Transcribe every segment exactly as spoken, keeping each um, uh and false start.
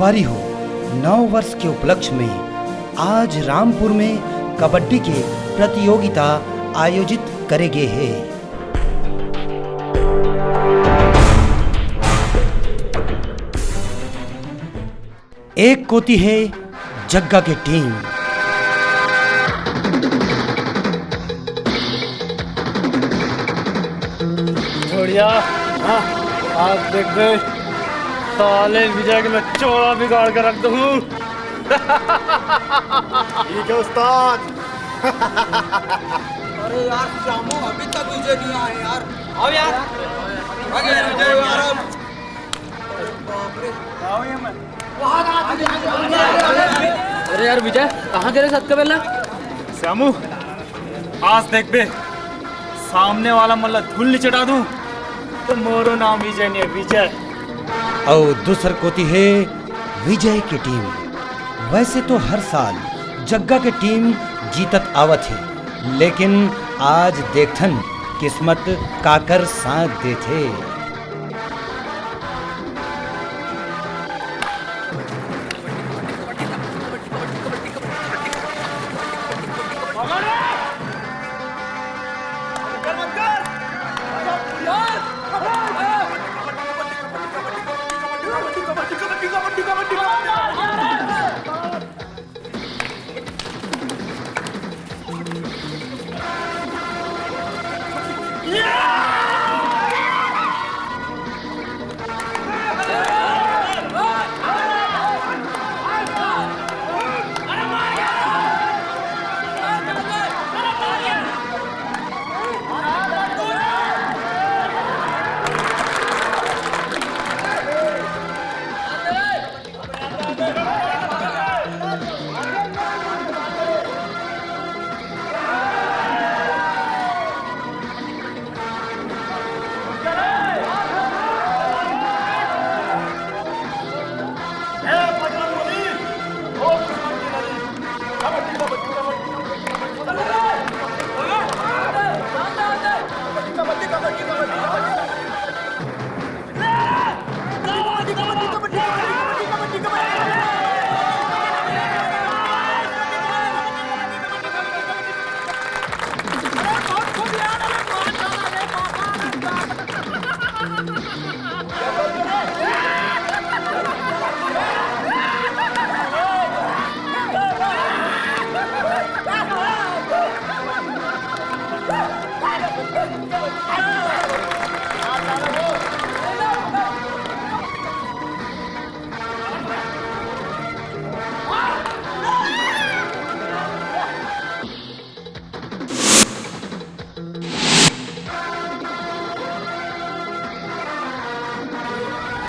संगवारी हो, नौ वर्ष के उपलक्ष्य में आज रामपुर में कबड्डी के प्रतियोगिता आयोजित करे गे हे। एक कोती हे जग्गा के टीम। छोड़िया, हाँ, आज देख बे, साले विजय के मैं चोला बिगाड़ के रख दूँ। ठीक है उस्ताद। अरे यार, श्यामू अभी तक विजय नहीं आया यार। आओ यार। अरे यार, विजय यार। अरे यार विजय, कहाँ गे रहे अतका बेला? श्यामू, आज देख बे, सामने वाला मन ला धूल नी चटा दूं, तो मोरो नाम विजय नहीं है, विजय। अउ दूसर कोती हे विजय के टीम। वैसे तो हर साल जग्गा के टीम जीतत आवत हे, लेकिन आज देखथन किस्मत काकर साथ देथे।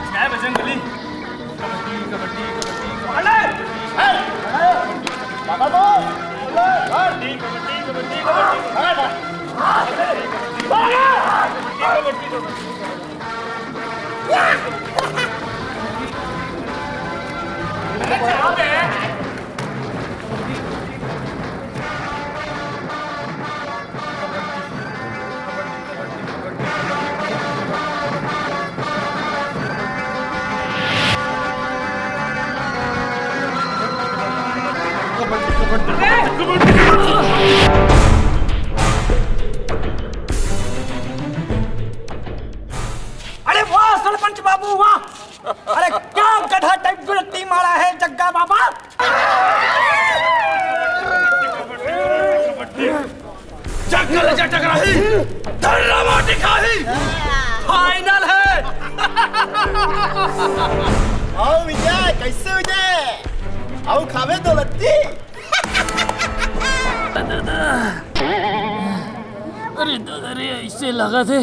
छह बजन गली। कबड्डी, कबड्डी, कबड्डी, कबड्डी। कबड्डी, कबड्डी, कबड्डी, कबड्डी। अरे वाह सरपंच बाबू वाह। अरे क्या गधा टाइप की टीम आ रहा है जग्गा बाबा। जंगल जटक रही, धर्रा माटी खाही, फाइनल है। आओ विजय, कैसे विजय? आओ खावे दो लत्ती। अरे दादा रे, ऐसे लगा थे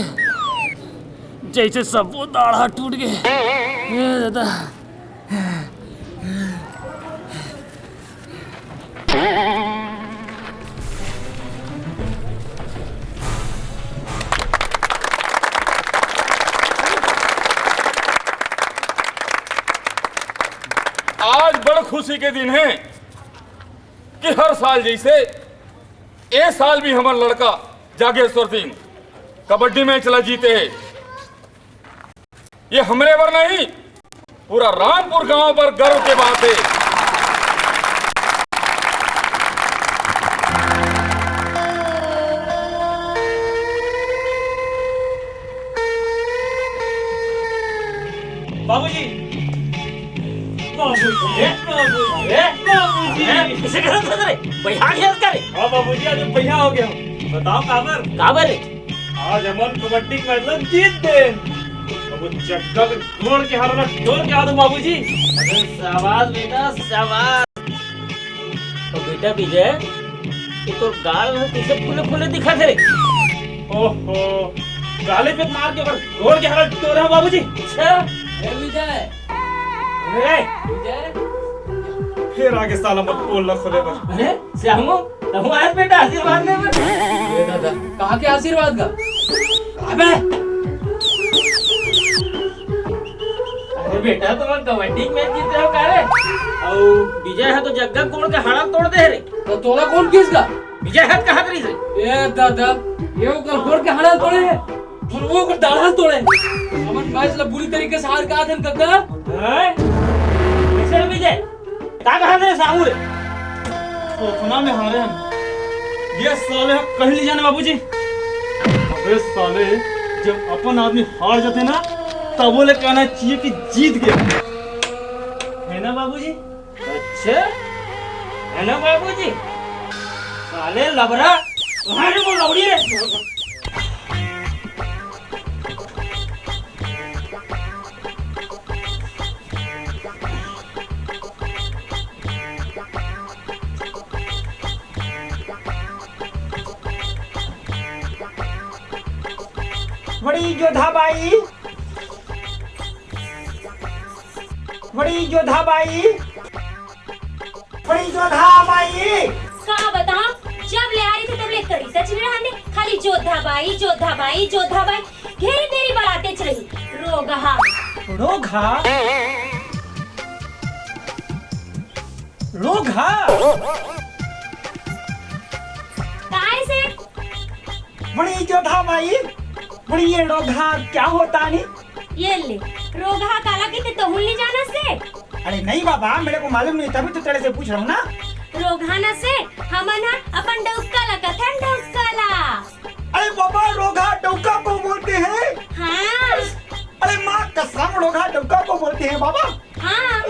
जैसे सबो दाढ़ा टूट गए। ए दादा। आज बड़ खुशी के दिन है कि हर साल जैसे ए साल भी हमर लड़का जागेश्वर सिंह कबड्डी मैच ला जीते है। ये हमरे बर नहीं, पूरा रामपुर गांव पर गर्व के बात है। बाबूजी, बाबूजी, बाबूजी, बाबूजी। अरे, किसे कहत हस रे? बइहा गेस का रे? हाँ बाबूजी, आज बइहा हो गया। बताओ काबर? काबर रे? आज हमन कबड्डी के मैच ला जीत देन। अब वो जग्गा के गोड़ के हाड़ा ला टोर के आ दो बाबूजी। अरे शाबाश बेटा, शाबाश। तो बेटा विजय, ये तो गाल में कैसे फूले फूले दिखत हे रे? ओहो, गाले पे मार के ओकर गोड़ के हाड़ा टोरे हंव बाबूजी। अच्छा, ए विजय, ए विजय। फिर आगे साला मोर पोल ला खोले बर। अरे श्यामू, तहूँ आए बेटा आशीर्वाद ले बर। ए दादा, कहाँ के आशीर्वाद का? अबे, अरे बेटा, तुमन कबड्डी के मैच जीते हो का रे? अउ विजय ह तो जग्गा गोड़ के हाड़ा तोड़ दे रे। तो तोला कोन किस का? विजय ह कहाँ रहिस रे? ए दादा, ये ओकर गोड़ के हाड़ा तोड़े हे, अउ वो ओकर दाढ़ा तोड़े। हमन मैच ला बुरी तरीके से हार के आथन कका। हैं? कैसे रे विजय? का कहा थे साहू रे? थोथना में हारे हन। ये साले ह कहीं नहीं जाने बाबूजी। अबे साले, जब अपन आदमी हार जाथे ना, तब बोले कहना चाहिए कि जीत गया। है ना बाबूजी? अच्छा, है ना बाबूजी? साले लबरा, तुम्हारे को लौड़ी रे। बड़ी जोधा बाई, बड़ी जोधा बाई, बड़ी जोधा बाई। का बताओ, जब ले आ रही थी तब ले करी सच नहीं रहने, खाली जोधा बाई, जोधा बाई, जोधा बाई। घेरी तेरी बराते चली। रोगहा। रोगहा? रोगहा? काय से? बड़ी जोधा माई, बड़ी ये रोगहा क्या होता नी? ये ले, रोगहा काला के ते तहुल नहीं जाना से? अरे नहीं बाबा, मेरे को मालूम नहीं, तभी तो तेरे से पूछ रहा हूँ ना। रोगहा न से, हमन ह अपन डौका ला कथन, डौका ला। अरे बाबा, रोगहा डौका को बोलते हैं? हाँ। अरे माँ कसम, रोगहा डौका को बोलते हैं बाबा। हाँ।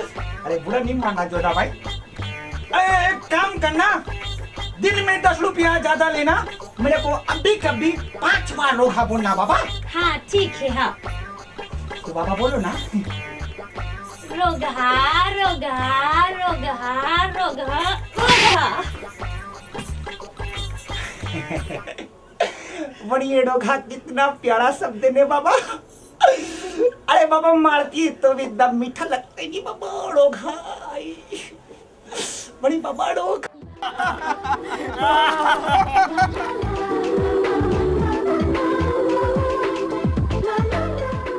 अरे बुरा नहीं मानना जोधा भाई। अरे एक काम करना, दिन में दस रुपया ज्यादा लेना, मेरे को अभी कभी पांच बार रोगहा बोलना बाबा। हाँ ठीक है। हाँ। तो बाबा बोलो ना। रोगहा, रोगहा, रोगहा, रोगहा, रोगहा। बड़ी ये रोगहा कितना प्यारा शब्द ने बाबा। अरे बाबा, मारती तो भी एकदम मीठा लगता है जी बाबा, रोगहा। बड़ी बाबा रोग।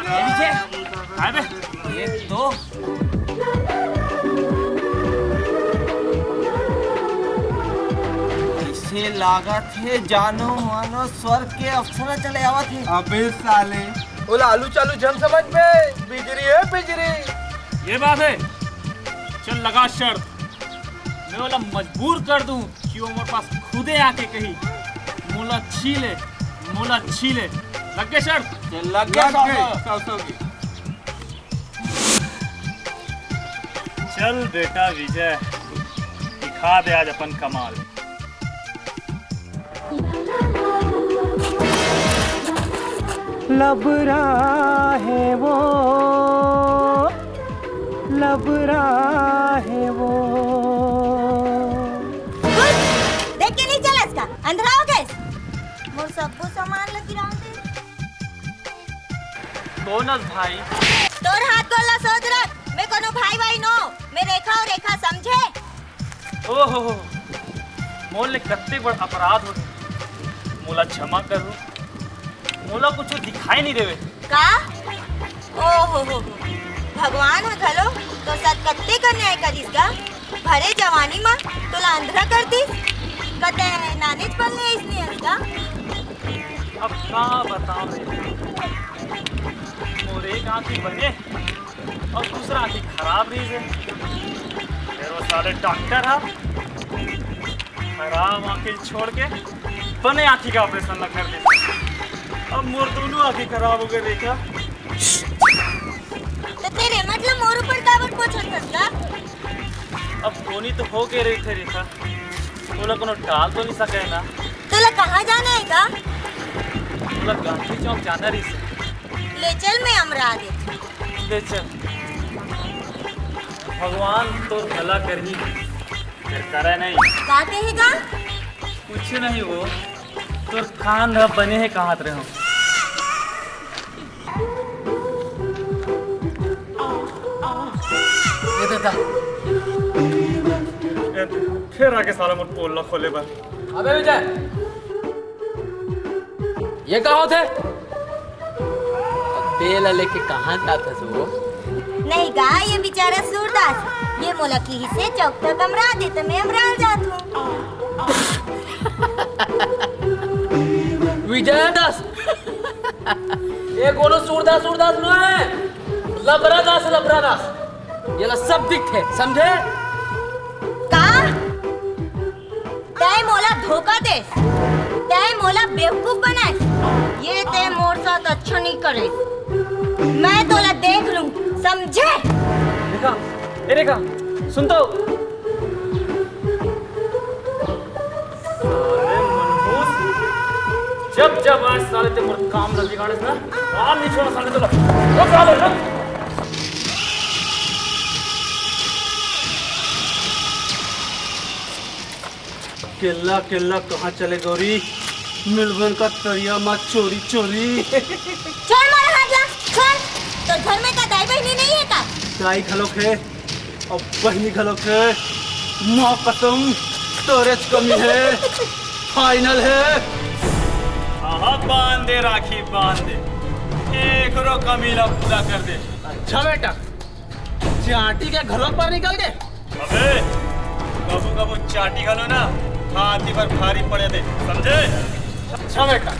ये पीछे, आए बे, ये तो। ऐसे लागत हे जानो मानो स्वर्ग के अप्सरा चले आवत हे। अबे साले, ओला आलू चालू झन समझ बे, बिजरी हे बिजरी। ये बात हे, चल लगा शर्त, मैं ओला मजबूर कर दूं कि वो मोर पास खुदे आके कही, "मोला छी ले, मोला छी ले।" लग गे शर्त? चल लग गे, लग गे, साहब। साहब, साहब जी। चल बेटा विजय, दिखा दे आज अपन कमाल। लबरा हे वो, लबरा हे वो। देख के नहीं चलस का? अंधरा हो गए? मोर सब्बो सामान ल गिरा दे। कोन अस भाई? तोर हाथ गोड़ ला सोझ रख, मैं कोनो भाई वाई नो, मैं रेखा अउ रेखा समझे। ओहो, मोर ले कत्ते बड़ अपराध होगे, मोला क्षमा करहू, मोला कुछु दिखाई नहीं देवे। का? ओहो हो हो, भगवान ह घलो तो सत कत्ते का न्याय करिस गा। भरे जवानी म तोला अंधरा कर दिस, कते नानेच पल ले अइसने हस गा। अब का बताओ रे, मोर एक आँखी बने, अउ दूसरा आँखी खराब रहिस हे। फेर वो साले डॉक्टर ह खराब आँखी छोड़ के बने आँखी का ऑपरेशन ला कर दे। अब मोर दोनों आँखी खराब हो गे रेखा। त तें रेमट ला मोर ऊपर काबर पोंछत हस का? अब कोनी तो हो गे रहिथे रेखा, तोला कोनो टाल तो नइ सकय ना। तोला कहाँ जाना हे का? तोला गांधी चौक जाना रहिस हे। ले चल, मैं अमरा देथँव। ले चल, भगवान तोर भला करही, फेर करय नहीं। का कहे गा? कुछ नहीं वो, तोर कान ह बने हे कहत रहेंव। ये दे दा। ए, फेर आगे साला मोर पोल ला खोले बर। अबे विजय, ये का होथे? बेल लेके कहाँ जात हस वो? नहीं गा, ये बेचारा सूरदास, ये मोला किहिस हे चौक तक अमरा दे, त मैं अमरा जात हँव। विजय दास, ये कोनो सूरदास, सूरदास नोहे, लबरा दास, लबरा दास। ये ला सब दिखथे, समझे? का? तैं मोला धोखा देस, तैं मोला बेवकूफ बनाएस, ये तैं मोर साथ अच्छा नइ करेस। मैं तोला देख लूँ, समझे? रेखा, ए रेखा, सुन तो। साले मनहूस, जब जब आए साले तैं मोर काम ला बिगाड़ेस ना, काम नइ छोड़ा साले तोला। रुक साले, रुक। केल्ला, केल्ला कहाँ चले गौरी? मिलबन का तरिया मा चोरी, चोरी। छोड़ मोर हाथ ला, छोड़। तोर घर में का दाई बहिनी नइ हे का? दाई घलोक हे, अउ बहिनी घलोक हे। माँ कसम, तोरेच कमी हे। फाइनल हे। आहा, बांध दे राखी, बांध दे। एकरो कमी ला पूरा कर दे। अच्छा बेटा, चांटी के घलोक पर निकल गे। अबे, कभू कभू चांटी घलो ना हाथी बर भारी पड़े दे, समझे? अच्छा बेटा।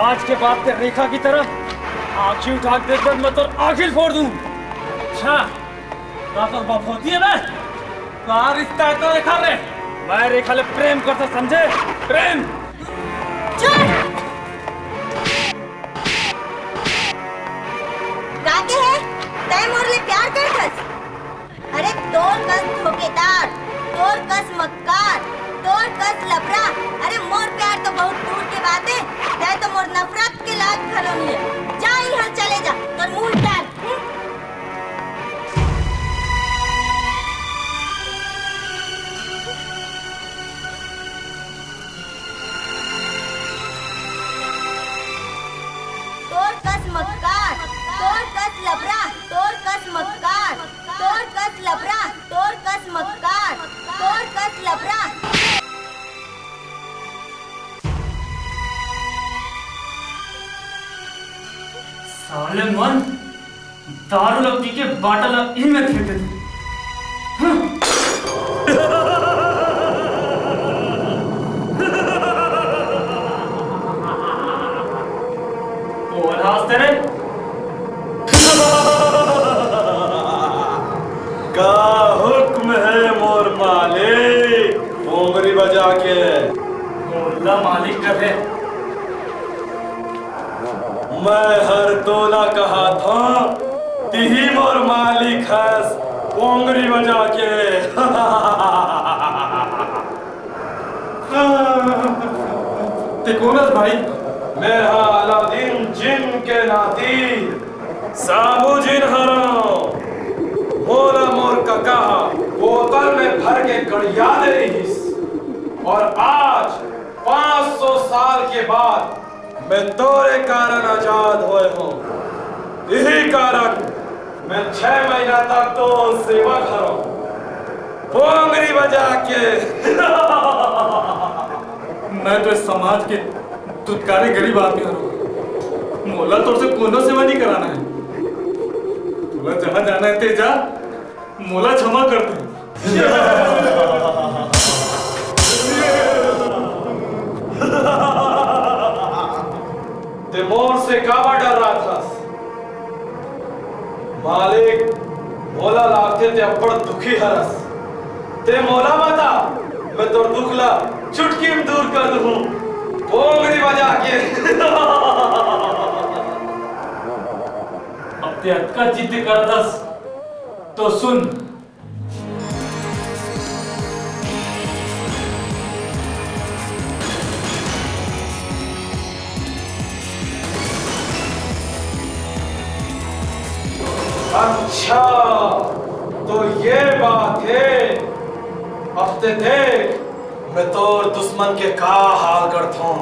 आज के बाद ते रेखा की तरफ आँखी उठा के देख, मैं तोर आँखी फोड़ दूँ। अच्छा, का तोर बाप होती है बे? का रिश्ता है तो रेखा रे? मैं रेखा ले प्रेम करता, समझे? प्रेम। छोड़। का कहे? तैं मोर ले प्यार करथस? अरे तोर कस धोखेदार, तोर कस मक्कार, तोर कस लबरा। अरे मोर प्यार तो बहुत दूर के बात हे, तैं तो मोर नफरत के लायक घलो नइ हे। जा इहाँ चले जा, तोर मुँह टान। हम्म। तोर कस मक्कार, तोर कस लबरा, तोर कस मक्कार, तोर कस लबरा, तोर कस मक्कार, तोर कस लबरा। साले मन, दारू ला पी के बाटल ला इही में फेंक देथे। हम्म। कोन हस तेरे? का हुक्म हे मोर मालिक, पोंगरी बजा के? मोला मालिक कहे। मैं हर तोला कहाथंव, तिही मोर मालिक हस, पोंगरी बजा के। ते कोन हस भाई? मैं हा अलादीन जिन के नाती। साबू जिन हरंव, मोला मोर कका ह बोतल में भर के गड़िया दे रहिस, और आज पाँच सौ साल के बाद मैं तोरे कारण आजाद होए हूँ। यही कारण मैं छह महीना तक तो सेवा करूँ, पोंगरी बजा के। मैं तो इस समाज के दुत्कारी गरीब आदमी हूँ। मोला तोर से कोनो सेवा नहीं कराना है। तोला जहाँ जाना है ते जा, मोला क्षमा कर दे। ते मोर से काबर डर्राथस? मालिक, मोला लागथे ते अब्बड़ दुखी हरस। ते मोला बता, मैं तोर दुख ला चुटकी में दूर कर दूँ, पोंगरी बजा के। अब ते अतका जिद करथस, तो सुन। अच्छा, तो ये बात है। अब ते देख, मैं तोर दुश्मन के का हाल करथों।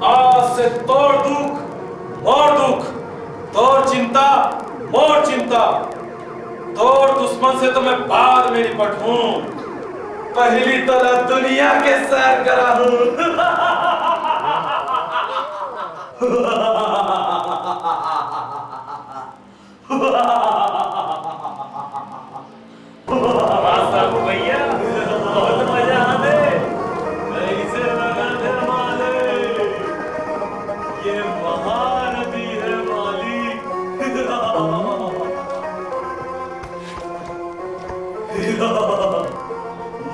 आज से तोर दुख मोर दुख, तोर चिंता मोर चिंता। तोर दुश्मन से तो मैं बाद में निपटहूँ, पहली तोला दुनिया के सैर कराहूँ। वाह साहू भैया, बहुत मजा आ गए। कैसे लगा थे मालिक? ये महारथी है मालिक।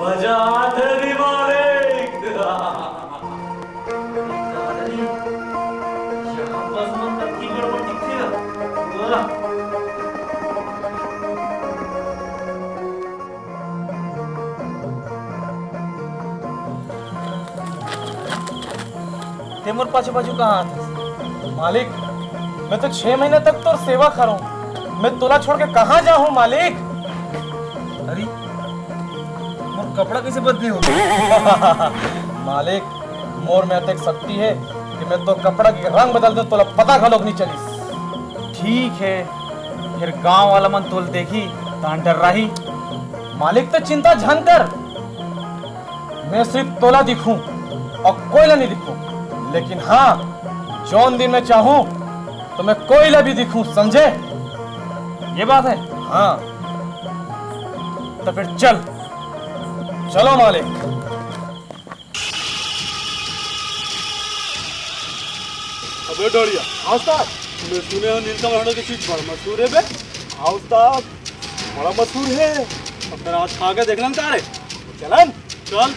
मजा आथे रे मालिक। दादा जी, यहाँ बस मन तक की गड़बड़ दिखथे गा। वाह। ते मोर पाछू पाछू कहाँ आथस? मालिक, मैं तो छह महीना तक तोर सेवा करूँ। मैं तोला छोड़ के कहाँ जाहूँ मालिक? अरे, मोर कपड़ा कैसे बदले हो? मालिक, मोर में अतेक शक्ति है कि मैं तोर कपड़ा के रंग बदल दूँ, तोला पता घलोक नहीं चलिस। ठीक है, फिर गांव वाला मन तोल देखी, तान डर्राही। मालिक, तो चिंता झन कर, मैं सिर्फ तोला दिखूं और कोई ला नहीं दिखूं। लेकिन हाँ, जौन दिन मैं चाहूं तो मैं कोई ला भी दिखूं, समझे? ये बात है। हाँ, तो फिर चल, चलो मालिक। अबे डोड़िया, आओ उस्ताद। मैं सुने हूँ नीलकमल होटल की चीज बड़ा मशहूर है बे। आओ उस्ताद, बड़ा मशहूर है। अब तेरा आज खा के देखना का रे। चलन, चल।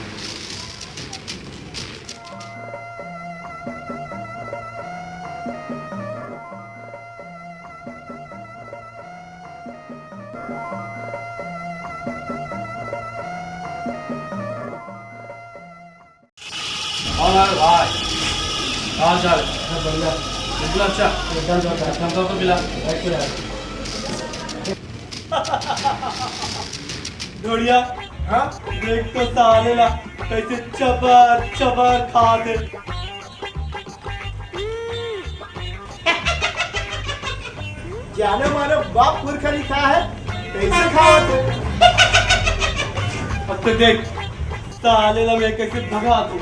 और भाई, क्या हाल चाल है? सब बढ़िया। बिल्कुल अच्छा। एकदम जोरदार। अच्छा, हमको तो मिला। Thank you यार। ढोड़िया, हाँ? देख तो साले ला, कैसे चबर चबर खात हे। जाने माने बाप पुरखा नहीं खाया है, कैसे खावत है? अब तो देख, साले ला मैं कैसे भगात हूँ।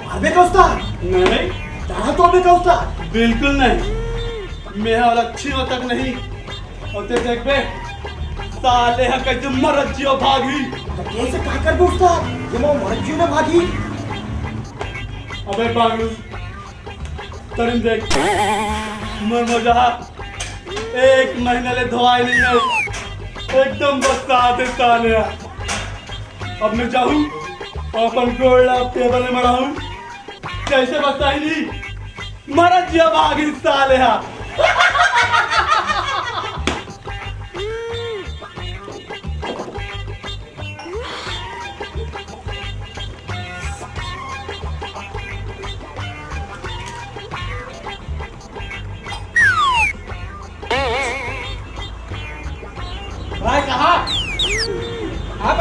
मारबे का उस्ताद? नहीं। दाढ़ा तोड़बे का उस्ताद? बिल्कुल नहीं। मैं और अच्छी हो तक नहीं। और ते देखबे, साले हा कैसे मरत जियो भागी। तो कैसे का करबे उस्ताद? ये मैं मरत जियो ना भागी। अबे पागलू, तरिन देख, मोर मोजा एक महीना ले धोआए नहीं है, एकदम बस्सात हे साले हा। अब मैं जाहूँ और अपन गोड़ ला टेबल में मड़ाहूँ, जैसे बस्साही नहीं, मरत जिया भागी साले हा। भाई साहब, आप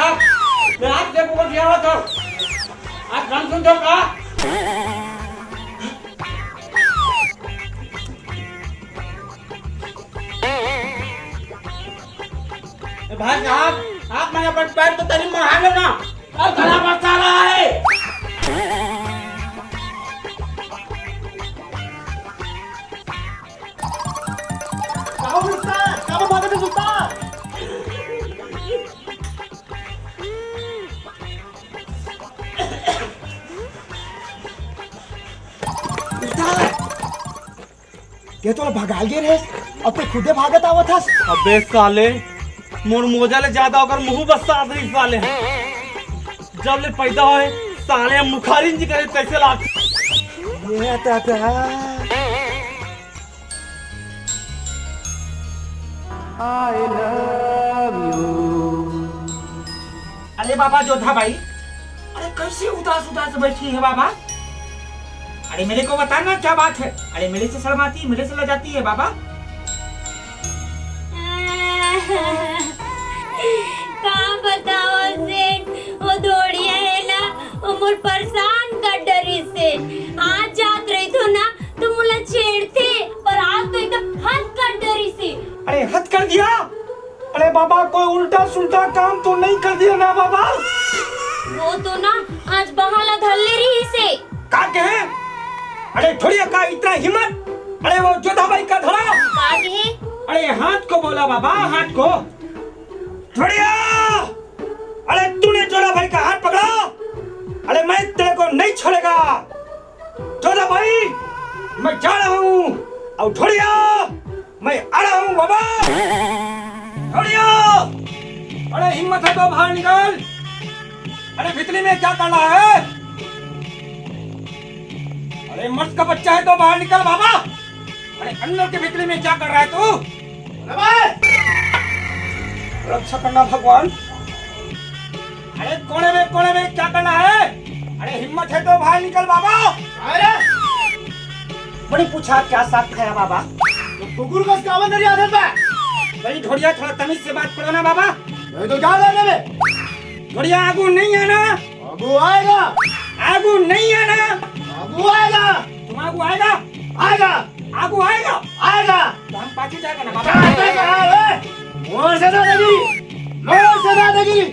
मैं आज से बोल दिया था, आज कम सुन दो का? ए भाई साहब, आप मन अपन पैर तो तनी मढ़ा लो ना, अउ घना बरसा रहा है। काबर उस्ताद? काबर भागत हस उस्ताद? उस्ताद, ये तो भगाल गे रहे, अब तो खुदे भागत आवत हस। अबे साले, मोर मोजा ले ज्यादा ओकर मुंह बरसात रही साले। जब ले पैदा होए, साले मुखारी जी करे तैसे लाग। ये आता था। I love you। अरे बाबा जोधा भाई, अरे कैसे उदास उदास बैठी है बाबा? अरे मेरे को बताना क्या बात है? अरे मेरे से शर्माती, मेरे से लजाती है बाबा? का बताओ सेठ, वो धोड़िया है ना, वो मोर परेशान कर डरी से। आज जात रही थो ना, तो मोला छेड़थे, पर आज तो एकदम हद कर डरी से। अरे हद कर दिया। अरे बाबा, कोई उल्टा सुल्टा काम तो नहीं कर दिया ना बाबा? वो तो ना आज बहाला धर ले रही से। का कहे? अरे धोड़िया का इतना हिम्मत? अरे वो जोधा भाई का धरा। का कहे? अरे हाथ को बोला बाबा, हाथ को। धोड़िया! अरे तूने जोधा भाई का हाथ पकड़ा। अरे मैं तेरे को नहीं छोड़ेगा। जोधा भाई, मैं जा रहा हूँ। और धोड़िया, मैं आ रहा हूँ बाबा। धोड़िया, अरे हिम्मत है तो बाहर निकल। अरे भितली में क्या कर रहा है? अरे मर्द का बच्चा है तो बाहर निकल बाबा। अरे अंदर के भितली में क्या कर रहा है तू? अरे भाई, रक्षा करना भगवान। अरे कोने में, कोने में क्या करना है? अरे हिम्मत है तो बाहर निकल बाबा। अरे बड़ी पूछा क्या साथ खाया बाबा? तो कुकुर का कावन दरी आदत बा। बड़ी धोड़िया, थोड़ा तमीज से बात करो ना बाबा। नहीं तो क्या करने में? धोड़िया आगू नहीं आना। आगू आएगा। आगू नहीं आना। आगू आएगा। तुम आगू आएगा। आएगा। आगू आएगा। आएगा। तो हम पाछू जाएगा ना बाबा। जाएगा, अरे। मोर से दादागिरी, मोर से दादागिरी।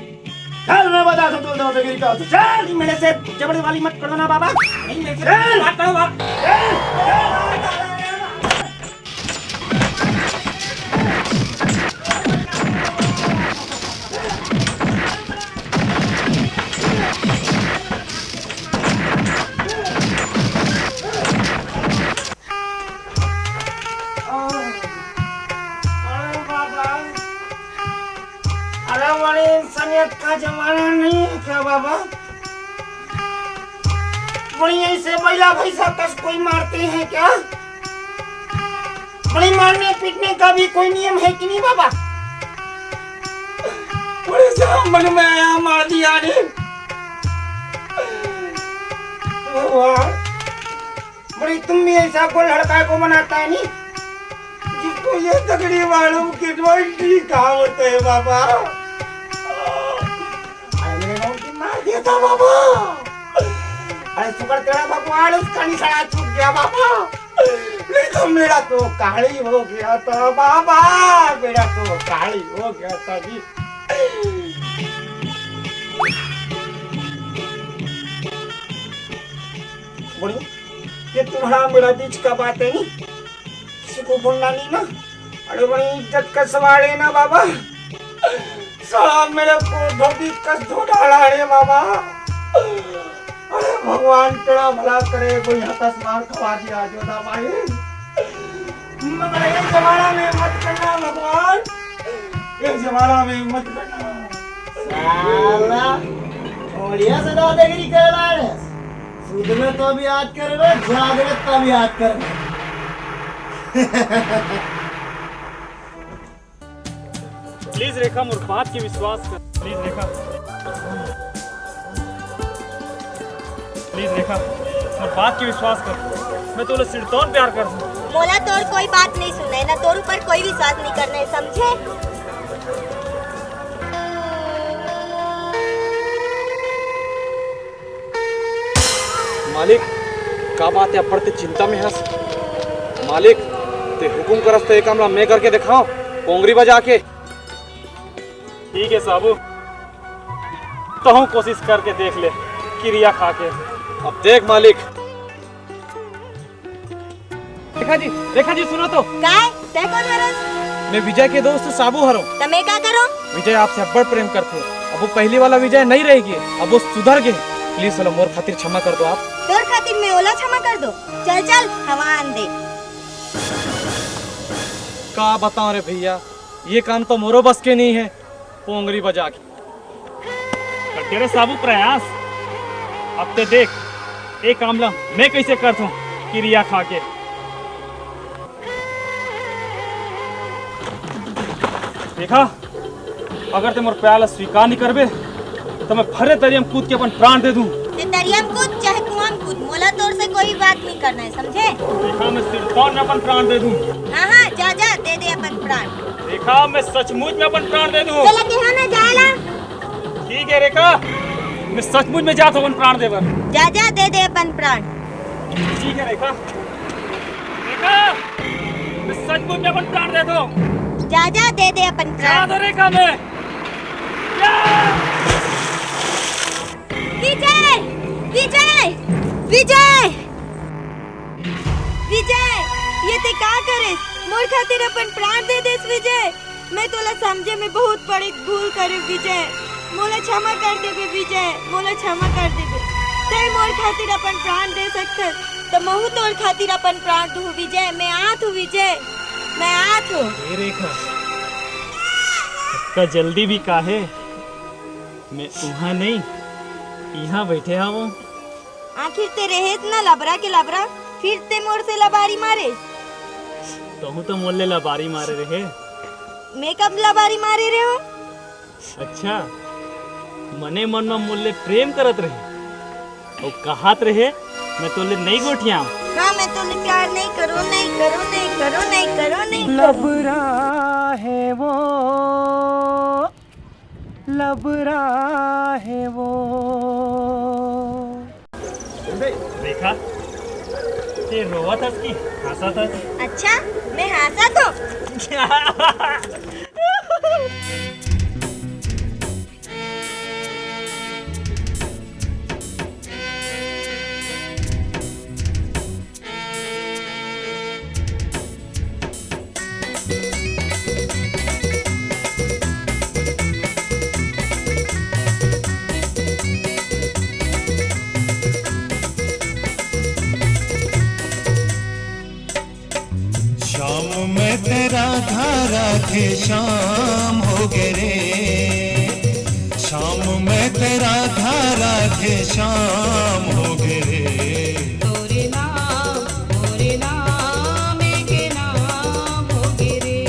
चल, मैं बता दूं तू दादागिरी का, तू चल। नहीं, मेरे से जबरदस्ती वाली मत करो ना बाबा। नहीं, मेरे से चल। बात करो बाबा। चल, चल। अरे बाबा, अरे बड़े इंसानियत का जमाना नहीं है क्या बाबा? बड़ी ऐसे बैला भैंसा कस कोई मारते हैं क्या? बड़ी मारने पीटने का भी कोई नियम है कि नहीं बाबा? बड़े जाम मन में आया, मार दिया रे। भगवान, बड़ी तुम भी ऐसा को लड़का को बनाता है नहीं, जिसको ये तकड़ी मालूम कि ट्वेंटी कहाँ होते हैं बाबा। अरे मेरे को उनकी मार दिया था बाबा। अरे शुक्र तेरा भगवान उसका निशाना छूट गया बाबा, नहीं तो मेरा तो काली हो गया था बाबा, मेरा तो काली हो गया था जी। बड़ी, ये तुम्हारा मेरा बीच का बात है नहीं, किसी को बोलना नहीं ना। अरे बड़ी इज्जत का सवाल है ना बाबा। साला मेरे को धोबी कस धो डाला रे बाबा। अरे भगवान तेरा भला करे, कोई हकस मार खवा दिया जोधा भाई। मगर ये जमाना में मत करना भगवान, ये जमाना में मत करना। साला, बढ़िया से दादागिरी कर रहा है। सुध में तो भी याद करबे, जागृत तो भी याद करबे। प्लीज रेखा, मोर बात के विश्वास कर। प्लीज रेखा, प्लीज रेखा, मोर बात के विश्वास कर। मैं तोला सिरतौन प्यार करथंव। मोला तोर कोई बात नहीं सुनना है, ना तोर ऊपर कोई विश्वास नहीं करना है, समझे? मालिक, का बात हे, अब्बड़ ते चिंता में हस? मालिक, ते हुकुम करस त ए काम ला मैं करके देखांव, पोंगरी बजा के। ठीक हे साबू, तहूं कोशिश करके देख ले, किरिया खा के। अब देख मालिक। रेखा जी, रेखा जी, सुनो तो। काय? तैं कोन हरस? मैं विजय के दोस्त साबू हरंव। त मैं का करंव? विजय आपसे अब्बड़ प्रेम करथे। अब वो पहली वाला विजय नहीं रह गे, अब वो सुधर गे। Please ओला मोर खातिर क्षमा कर दो आप। तोर खातिर मैं ओला क्षमा कर दो? चल चल, हवा आन दे। का बतांव रे भैया, ये काम तो मोरो बस के नहीं हे। पोंगरी बजा के। कटे रे साबू प्रयास, अब ते देख, ए काम ला मैं कैसे करथंव, किरिया खा के। देखा, अगर ते मोर प्यार ला स्वीकार नहीं करबे, त मैं फर्रे तरिया म कूद के अपन प्राण दे दूं। ते तरिया म कूद, चाहे कुआं म कूद, मोला तोर से कोई बात नहीं करना हे, समझे? देखा, मैं सिरतौन में अपन प्राण दे दूं। हाँ, हाँ, जा, जा, दे दे अपन प्राण। देखा, मैं सचमुच में अपन प्राण दे दूं। चला के हाँ ना, जाए ला। ठीक हे रेखा, मैं सचमुच में जात हंव अपन प्राण दे बर। जा, जा, दे दे अपन प्राण। ठीक हे रेखा, रेखा, मैं सचमुच में अपन प्राण दे दूं। जा, जा, दे दे अपन प्राण। जा तो रेखा, मैं। या! विजय! विजय! विजय! विजय, ये ते का करेस? मोर खातिर अपन प्राण दे देस विजय। मैं तोला समझे में बहुत बड़े भूल करे विजय। मोला क्षमा कर देबे विजय, मोला क्षमा कर देबे। तैं मोर खातिर अपन प्राण दे सकथस, त महू तोर खातिर अपन प्राण दूं विजय। मैं आत हूँ विजय, मैं आत हूँ। ए रेखा, अतका जल्दी भी काहे? मैं उहाँ नहीं, इहाँ बैठे हवं। आखिर ते रहेस ना लबरा के लबरा, फिर ते मोर से लबारी मारेस। तहूँ तो मोर ले लबारी मारे रहे। मैं कब लबारी मारे रहे हूँ? अच्छा, मने मन में मोर ले प्रेम करत रहे, अउ कहत रहे, "मैं तोर ले नहीं गोठियाऊँ।" हाँ, मैं तोर ले प्यार नहीं करूँ, नहीं करूँ, नहीं करूँ, नहीं करूँ, नहीं करूँ। लबरा हे वो, लबरा हे वो। रेखा, ते रोवत हस कि हंसत हस? अच्छा, मैं हंसत हूँ। श्याम मैं तेरा धारा थे श्याम हो गे रे, श्याम मैं तेरा धारा थे श्याम हो गे रे। तोरे नाम, तोरे नाम के नाम हो गे रे।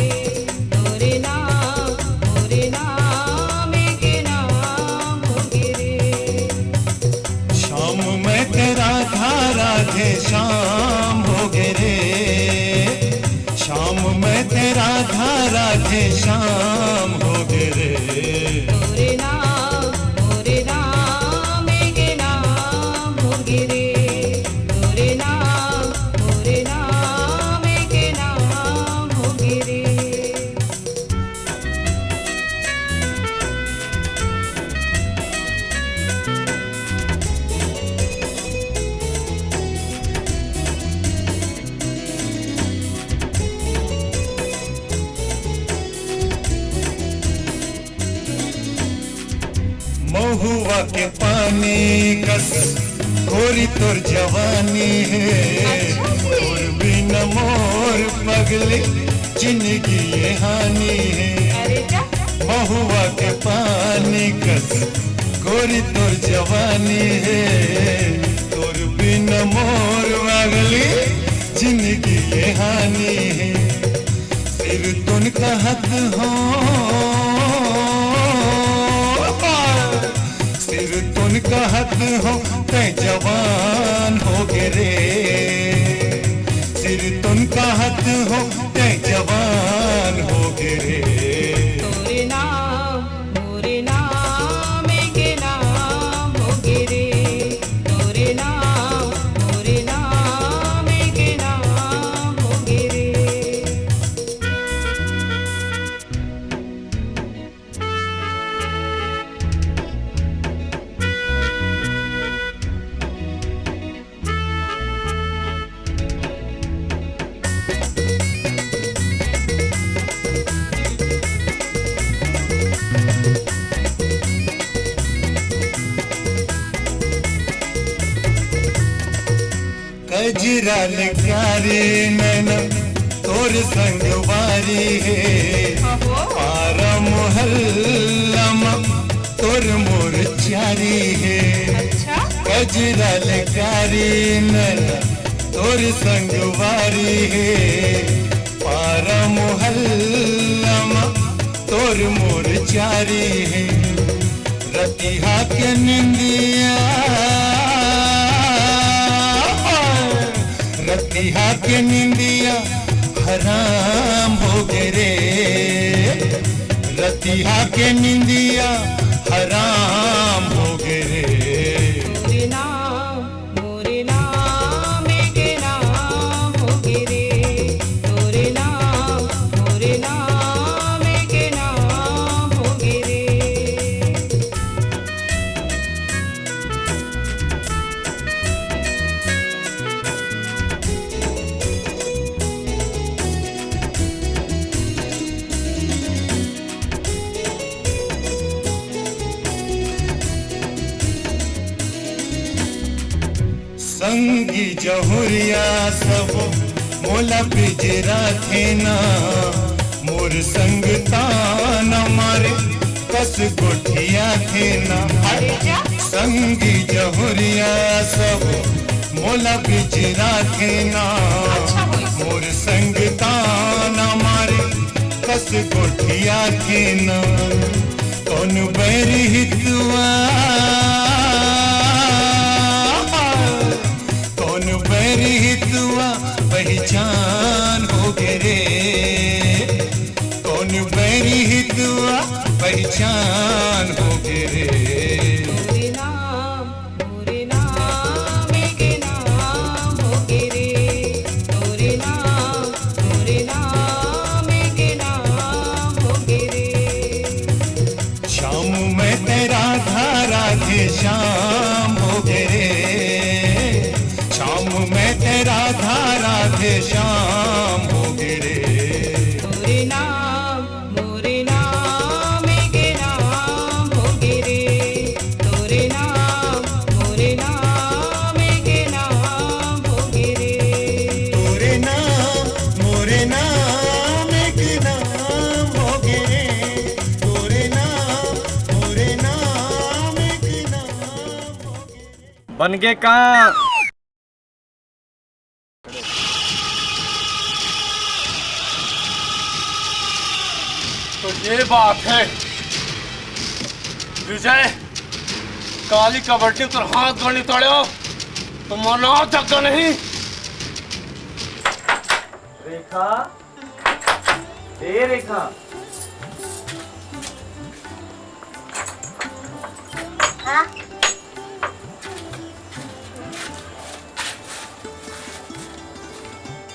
तोरे नाम, तोरे नाम के नाम हो गे रे। श्याम मैं तेरा धारा थे श्याम हो गे रे। श्याम मैं तेरा धारा थे श्याम हो गे रे। तोरे नाम, तोरे नाम के नाम हो गे रे। तोरे नाम, तोरे नाम के नाम हो गे रे। महुआ के पानी कस गोरी तोर जवानी हे। अच्छा जी। तोर बिना मोर पगली जिंदगी ये हानि हे। अरे जा। महुआ के पानी कस गोरी तोर जवानी हे। तोर बिना मोर पगली जिंदगी ये हानि हे। सिरतोन कहत हंव, सिरतोन कहत हंव, तैं जवान हो गे रे। सिरतोन कहत हंव, तैं जवान हो गे रे। तोरे नाम, मोरे नाम, के नाम हो गे रे। तोरे नाम, कजरा ले प्यारी नैना तोर संगवारी हे, अहो। पारा मोहल्ला म तोर मोर चारी हे। अच्छा। कजरा ले प्यारी नैना तोर संगवारी हे, पारा मोहल्ला म तोर मोर चारी हे। रतिहा के निंदिया, रतिहा के निंदिया हराम हो गे रे। रतिहा के निंदिया हराम हो गे रे। तोरे नाम, मोरे नाम, एक नाम हो गे रे। तोरे नाम, मोरे नाम, एक नाम हो गे रे। संगी जहुरिया सब मोला पिजराथे ना, मोर संग ताना मारे कस गोठियाथे ना। अरे जा। संगी जहुरिया सब मोला पिजराथे ना, अच्छा होइस। मोर संग ताना मारे कस गोठियाथे ना। कौन बैरी हितवा, कौन बैरी हितवा पहचान हो गे रे। कौन बैरी हितवा पहचान हो गे रे। तोरे नाम, मोरे नाम, एक नाम हो गे रे। तोरे नाम, मोरे नाम, एक नाम हो गे रे। श्याम मैं तेरा राधे श्याम हो गे रे। श्याम मैं तेरा राधे श्याम हो गे रे। तोरे नाम, मोरे नाम, एक नाम हो गे रे। तोरे नाम, मोरे नाम, एक नाम हो गे रे। तोरे नाम, मोरे नाम, एक नाम हो गे रे। तोरे नाम, मोरे नाम, एक नाम हो गे रे। बन गे का? तो ये बात है विजय, काली कबड्डी तोर हाथ गोड़ नइ तोड़े हो, तो मोर नाम जग्गा नहीं। रेखा, ए रेखा। हाँ।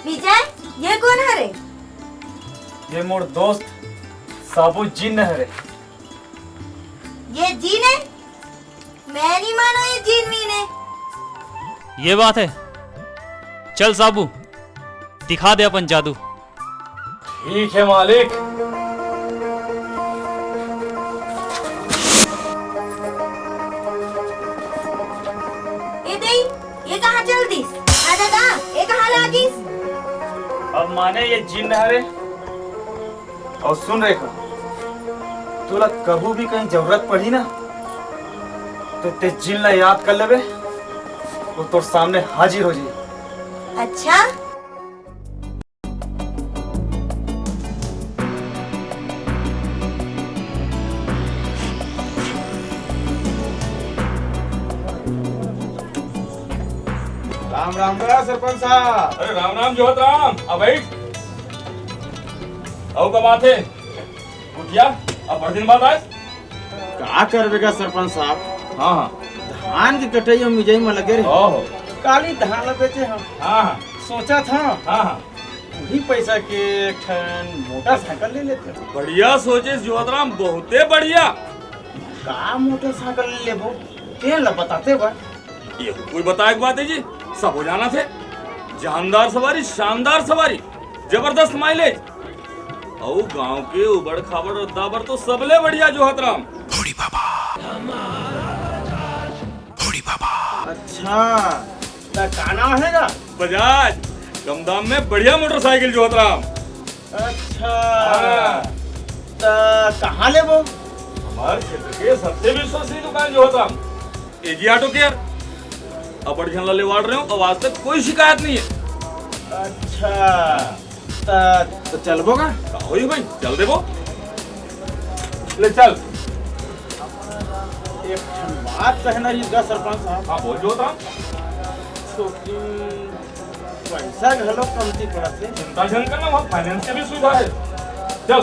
विजय, ये कोन हरे? ये मोर दोस्त साबू जिन हरे। ये जिन हे? मैं नहीं मानो ये जिन वीन हे। ये बात है। चल साबू, दिखा दे अपन जादू। ठीक है मालिक। ए दई, ये कहाँ चल दिस? आजा गा, ये कहाँ लागिस? अब माने ये जिन हरे। अउ सुन रेखा, तोला कभू भी कहीं जरूरत पड़ही ना, तो ते जिन ला याद कर लेबे, वो तोर सामने हाजिर हो जाही। अच्छा? राम राम बा सरपंच साहब। अरे राम राम जोहत राम, आ बैठ। अउ का बात हे? उठिया, अब बड़ दिन बाद आए। का करबे गा सरपंच साहब? हाँ, हाँ। धान के कटई अउ मिजई म लगे रहे। ओहो। काली धान ल बेचे हंव। हाँ, हाँ। सोचत हंव, हाँ, हाँ। उही पैसा के एक ठन मोटरसाइकिल ले लेते। बढ़िया सोचे जोहतराम, बहुते बढ़िया। का मोटरसाइकिल लेबो, तेन ल बताते बा। ये कोई बताए के बात हे जी, सबो जानथे। जानदार सवारी, शानदार सवारी, जबरदस्त माइलेज। अउ गांव के उबड़ खाबड़ रद्दा बर तो सबले बढ़िया जोहतराम। भोड़ी बाबा, भोड़ी बाबा। अच्छा, त का नाम हे गा? बजाज, कम दाम में बढ़िया मोटरसाइकिल जोहत राम। अच्छा। हाँ। त कहाँ लेबो? हमारे क्षेत्र के सबसे विश्वसनीय दुकान जोहत राम, एजी ऑटो केयर। अबड़ झन ला लेवाड़ रहे हो, अब आज तक कोई शिकायत नहीं है। अच्छा, त, त चलबो का? का होई भाई, चल देबो। ले चल। एक ठन बात कहना रही गा सरपंच साहब। हाँ, बोल जोहत राम। छोटी पैसा घलो कमती पड़त हे। चिंता झन करना, वहाँ फाइनेंस के भी सुविधा है। चल।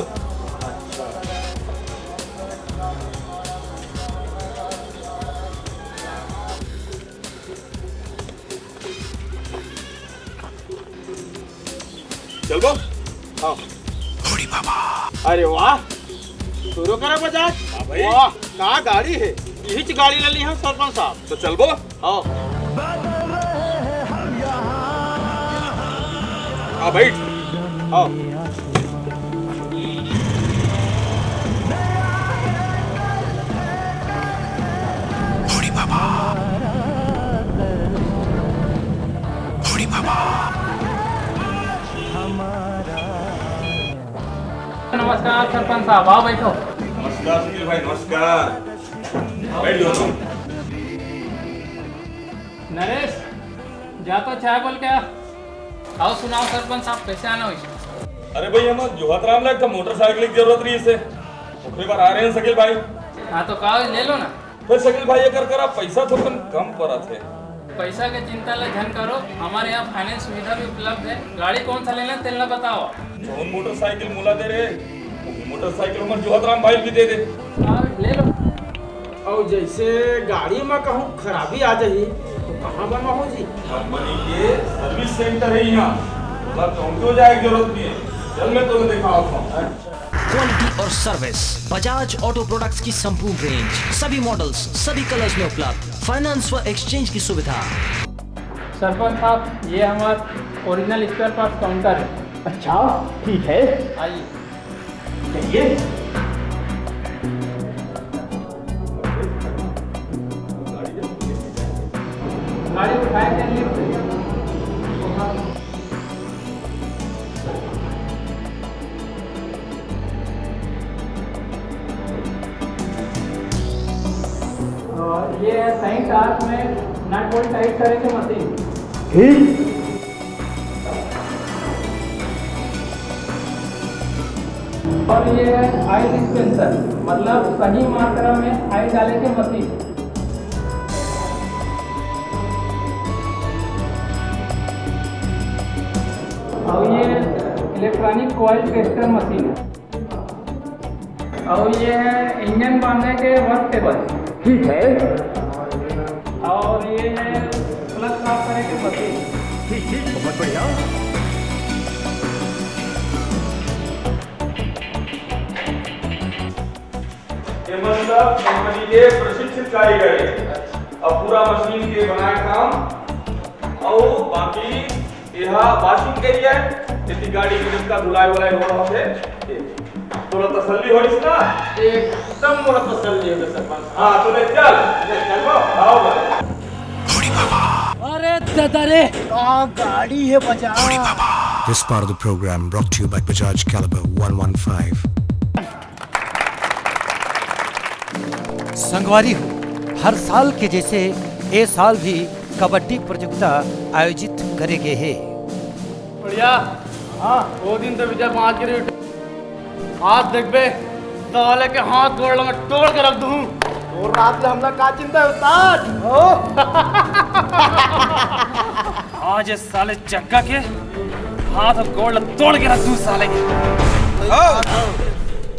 चलबो? हाँ। अरे वाह, शुरू करा बजाज। हाँ भाई। वाह, का गाड़ी है? यही गाड़ी ले ली हम सरपंच साहब। तो चलबो? हाँ। आ बैठ। हाँ। नमस्कार सरपंच साहब, आओ बैठो। नमस्कार सुनील भाई, नमस्कार। बैठ जाओ तुम। नरेश, जा तो चाय बोल के आ। आओ सुनाओ सरपंच साहब, कैसे आना हुई? अरे भाई, हम जोहत राम ला एक ठो मोटरसाइकिल की जरूरत रही से, ओकरे बर आ रहे हैं शकील भाई। हाँ तो का ले लो ना। फिर शकील भाई, एकर करा पैसा थोकन कम परत हे। पैसा के चिंता ला झन करो, हमारे यहाँ फाइनेंस सुविधा भी उपलब्ध है। गाड़ी कौन सा लेना, तेला बताओ। जौन मोटरसाइकिल मोला दे रहे, वही मोटरसाइकिल हमर जोहत राम भाई भी दे दे। हाँ, ले लो। अउ जैसे गाड़ी में कहूँ खराबी आ जाही, तो कहाँ बनवाहू जी? कंपनी के सर्विस सेंटर है यहाँ, तोला कहूँ क्यों जाए की जरूरत नहीं है। चल, मैं तोला दिखावत हूँ। क्वालिटी और सर्विस, बजाज ऑटो प्रोडक्ट्स की संपूर्ण रेंज, सभी मॉडल्स, सभी कलर्स में उपलब्ध, फाइनेंस व एक्सचेंज की सुविधा। सरपंच साहब, ये हमारा ओरिजिनल स्पेयर पार्ट्स काउंटर है। अच्छा, ठीक है। आइए। चलिए। गाड़ी उठाए थे लिफ्ट से। और ये है सही टार्क में नट बोल्ट टाइट करे के मशीन। ठीक। और ये है ऑयल डिस्पेंसर, मतलब सही मात्रा में ऑयल डाले के मशीन। और ये इलेक्ट्रॉनिक कॉइल टेस्टर मशीन है। और ये है इंजन बांधे के वर्क टेबल। ठीक है। और ये है क्लच साफ करे के मशीन। ठीक, ठीक, बहुत बढ़िया। ये मतलब कंपनी के प्रशिक्षित कारीगर है। अब पूरा मशीन के बनाए काम और बाकी एहा वॉशिंग एरिया है, एती गाड़ी के जितना धुलाई वुलाई हो रहा है। तोला तसल्ली होइस ना? एकदम मोला तसल्ली होगे सरपंच। हाँ, तो ले चल। ले चल वो। आओ भाई। अरे दादा रे, का गाड़ी है बजा। This part of the program brought to you by Bajaj Caliber one one five। संगवारी हो, हर साल के जैसे ए साल भी कबड्डी प्रतियोगिता आयोजित करे गे हे। बढ़िया। हाँ, वो दिन तो विजय पाँच गिरी। आज देखबे, साले के हाथ गोड़ ला मैं तोड़ के रख दूँ। और रात ले हमला का चिंता है उस्ताद? हो? आज ये साले जग्गा के हाथ और गोड़ ला तोड़ के रख दूँ साले के।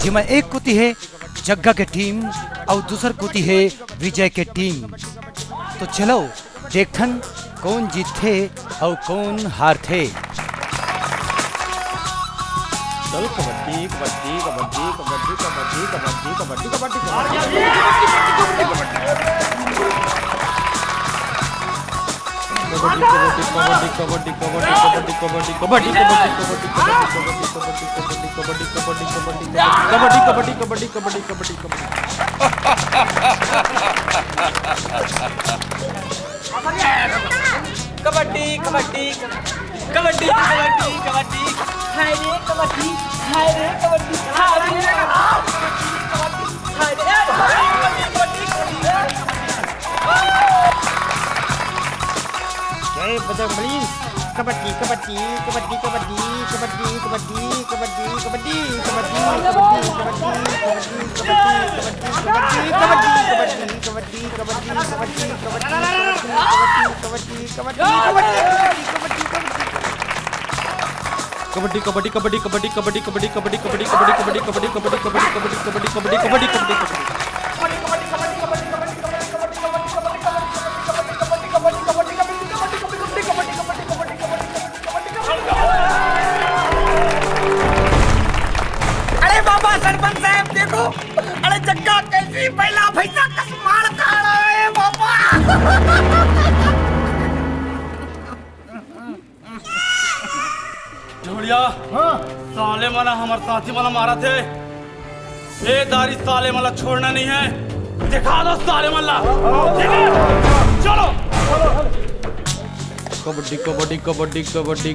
जेमा एक कोती हे जग्गा के टीम अउ दूसर कोती हे विजय के टीम। तो चलो देखथन कोन जीतथे अउ कोन हारथे। चल कबड्डी, कबड्डी, कबड्डी। कबड्डी, कबड्डी, कबड्डी, कबड्डी, कबड्डी। हाय रे कबड्डी, हाय रे कबड्डी, हाय रे कबड्डी, हाय रे, ए, कबड्डी, कबड्डी, कबड्डी। जय बजरंगबली। कबड्डी, कबड्डी, कबड्डी, कबड्डी। कबड्डी, कबड्डी, कबड्डी, कबड्डी, कबड्डी। कबड्डी, कबड्डी, कबड्डी, कबड्डी, कबड्डी, कबड्डी, कबड्डी, कबड्डी, कबड्डी, कबड्डी, कबड्डी, कबड्डी, कबड्डी, कबड्डी, कबड्डी, कबड्डी। अरे बाबा सरपंच साहब, देखो, अरे जग्गा कैसी बैला भैंसा कस मार खा रहा है बाबा। ढोलिया, हाँ। साले मन हमर साथी मन मारा थे। ए दारी साले मन ला छोड़ना नहीं है। दिखा दो साले मन ला। दिखा। चलो। कबड्डी, कबड्डी, कबड्डी, कबड्डी।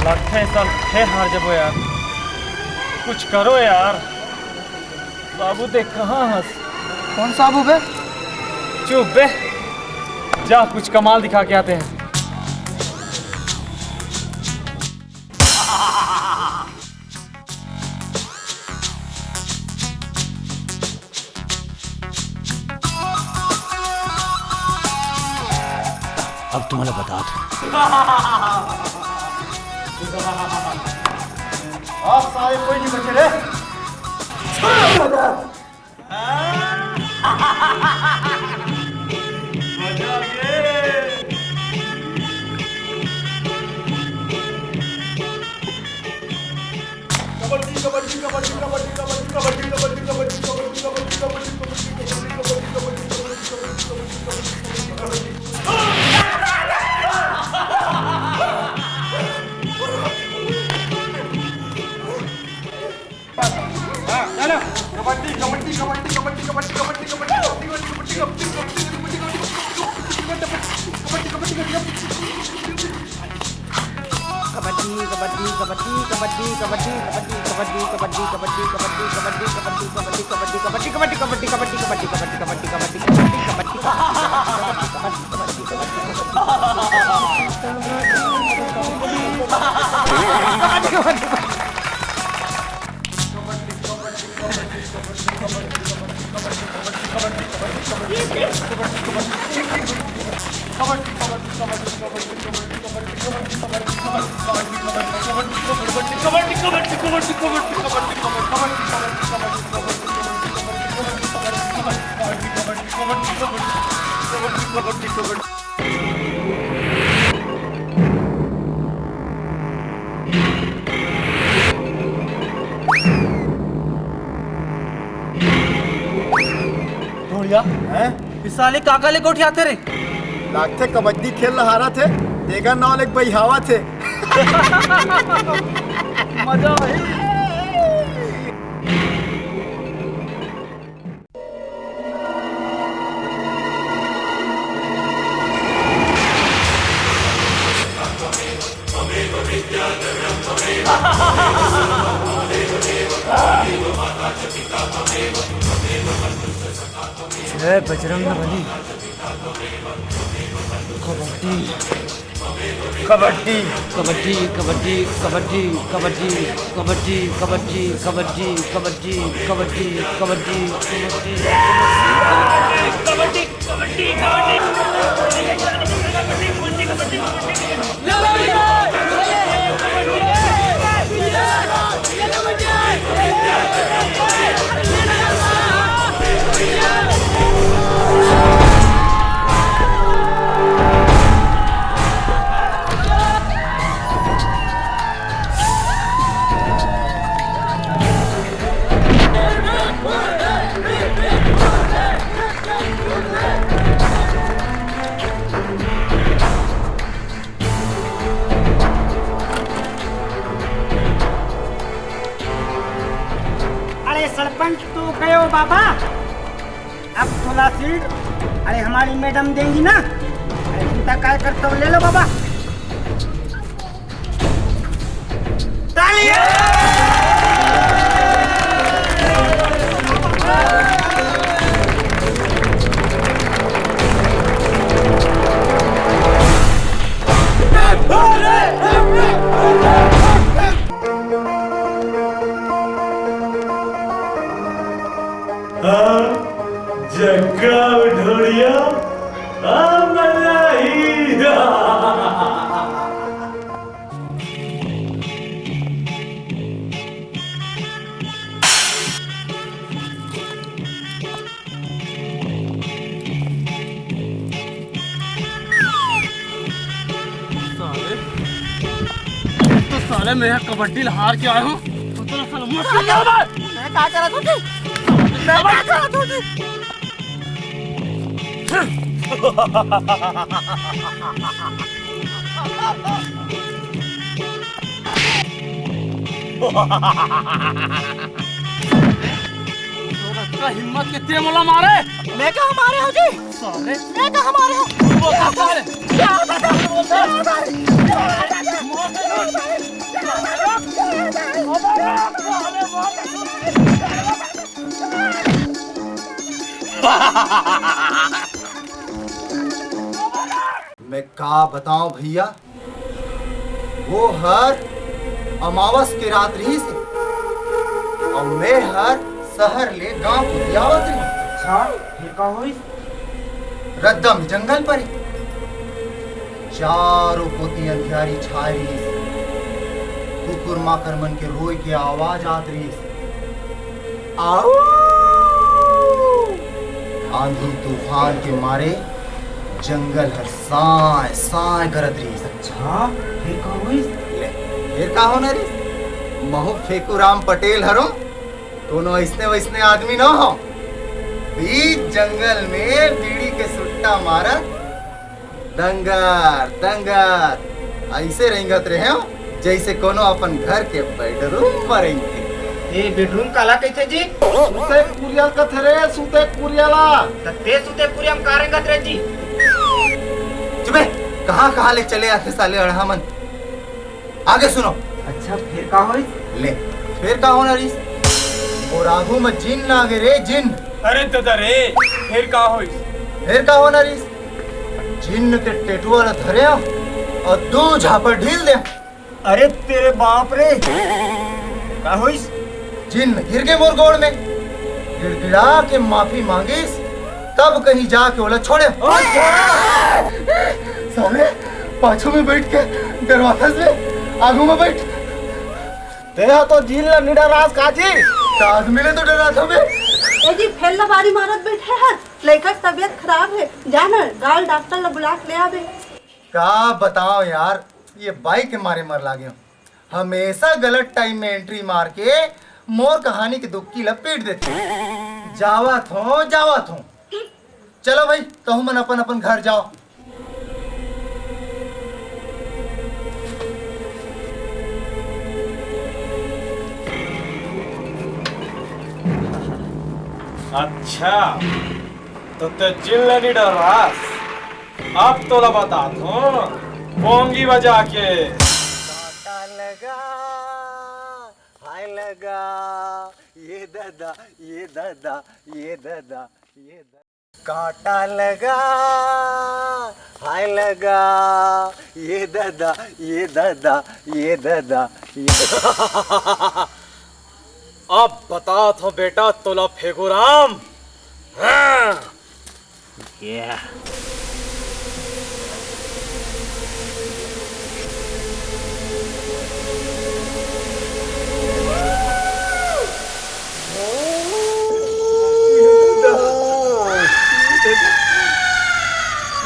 लगथे साल फेर हार जबो यार, कुछ करो यार। बाबू देख कहाँ हस? कौन सा बाबू बे? चुप बे, जा कुछ कमाल दिखा के आते हैं। अब तुम्हारा बता दो। आप सारे कोई नहीं बचे रे। ढोलिया, हैं? ई साले काका ले गोठियाथे रे? लागथे कबड्डी खेल ल हारथे, तेकर नाव ले बइहावत हे। मजा आही। जय बजरंग बली। कबड्डी। कबड्डी। कबड्डी, कबड्डी, कबड्डी। ओ बाबा, अब तोला सीट, अरे, हमारी मैडम देंगी ना। अरे, चिंता काय करता हो, ले लो बाबा। तालियां! हाँ, जग्गा ढोड़िया, हाँ, मलाही। साले, तो साले मैं यहाँ कबड्डी ल हार के आया हूँ, तो तेरा साला मत कर यार। मैं क्या करा तू? मैं क्या करा तू? तोर अतका हिम्मत के ते मोला मारे? मैं का मारे हँव जी? साले। मैं का मारे हँव? बोल साले। मैं का बतावं भइया, वो हर अमावस के रात रिहिस हे, अउ मैं हर सहर ले गांव कोती आवत रिहिस। अच्छा, फिर का होइस? रद्दा में जंगल परे, चारों कोती अंधियारी छाय रिहिस। कुकुर माकर मन के रोय के आवाज आत रिहिस। आऊ! आंधी तूफान के मारे जंगल हर सांय सांय करत रिहिस। अच्छा, फिर का होइस? ले, फिर का होना रिहिस? महू फेकू राम पटेल हरों, कोनो अइसने वइसने आदमी न हों। बीच जंगल में बीड़ी के सुट्टा मारत दंगर दंगर अइसे रेंगत रहेंव, जइसे कोनो अपन घर के बेडरूम म रेंगथे। ए, बेडरूम काला कहिथे जी? सुते कुरिया ल कथे रे, सुते कुरिया ला। त ते सुते कुरिया म का रेंगत रहे जी? चुपे, कहाँ कहाँ ले चले आथे साले अड़हा मन। आगे सुनो। अच्छा, फिर का होइस? ले, फिर का होना रिहिस? मोर आगू म जिन्न आगे रे, जिन्न। अरे ददा रे, फिर का होइस? फिर का होना रिहिस? जिन्न के टेटुआ ल धरेंव अउ दू झापड़ ढील देंव। अरे तेरे बाप रे, का होइस? जिन्न गिर गे मोर गोड़ में, गिड़गिड़ा के माफी मांगिस, तब कहीं जाके ओला छोड़ेंव। साले, पाछू में बइठ के डरवाथस बे, आगू में बइठ। तेहा तो जिन्न ल नी डरास का जी? त आदमी ले तो डराथों बे। ए जी, फेर लबारी मारत बइठे हस, लइका के तबीयत खराब हे, जा न, गाँव डॉक्टर ल बुला के ले आबे। का बतावं यार, ये बाई के मारे मर लागेंव। हमेशा गलत टाइम में एंट्री मार के मोर कहानी के दुक्की ल पीट देथे। जावत हों, जावत हों। चलो भाई, तहू मन अपन अपन घर जाव। अच्छा, त ते जिन्न ल नी डरास। अब तोला बताथों, पोंगी बजा के। कांटा लगा, हाय लगा, ये ददा, ये ददा, ये ददा, ये ददा। कांटा लगा, हाय लगा, ये ददा, ये ददा, ये ददा, ये अब बताथों बेटा तोला फेगुराम। हाँ। ये।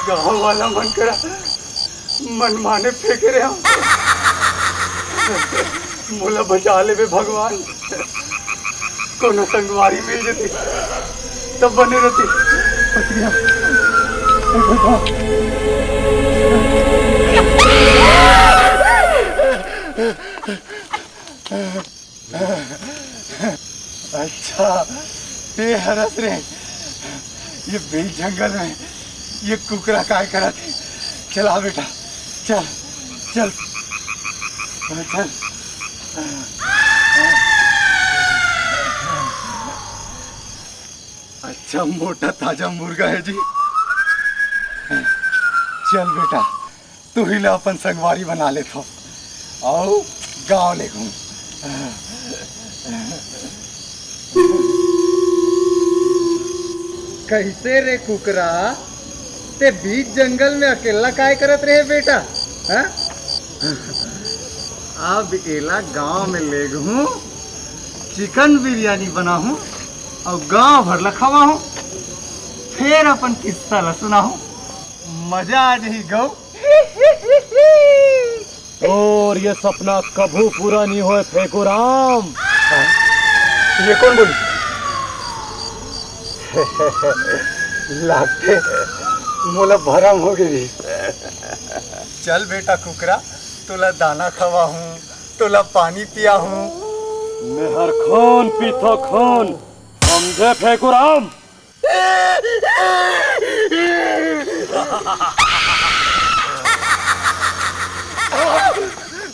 गाँव वाला मन करा मनमाने फेंके रहे हो। मोला बचा लेबे भगवान, कोनो संगवारी मिल जती तब बने रहती। अच्छा, ते हरस रे, ये बीच जंगल में ये कुकरा काय करत हे? चला बेटा, चल, चल, चल। अच्छा मोटा ताजा मुर्गा है जी। चल बेटा, तू ही ला अपन संगवारी बना लेथो। अउ गाँव ले घूम। कैसे रे कुकरा, ते बीच जंगल में अकेला काय करत रहे बेटा? हाँ? अब एला गांव में ले गहूं, चिकन बिरयानी बनाहूं अउ गांव भर ला खवाहूं, फेर अपन किस्सा ला सुनाहूं। मजा आ जाही गऊ। और ये सपना कभू पूरा नहीं होए फेकू राम। ये कौन बोली? लागथे मोला भरम हो गई। चल बेटा कुकरा, तोला दाना खवाहूं, तोला पानी पियाहूं। मैं हर खून पीथो खून, समझे फेकू राम?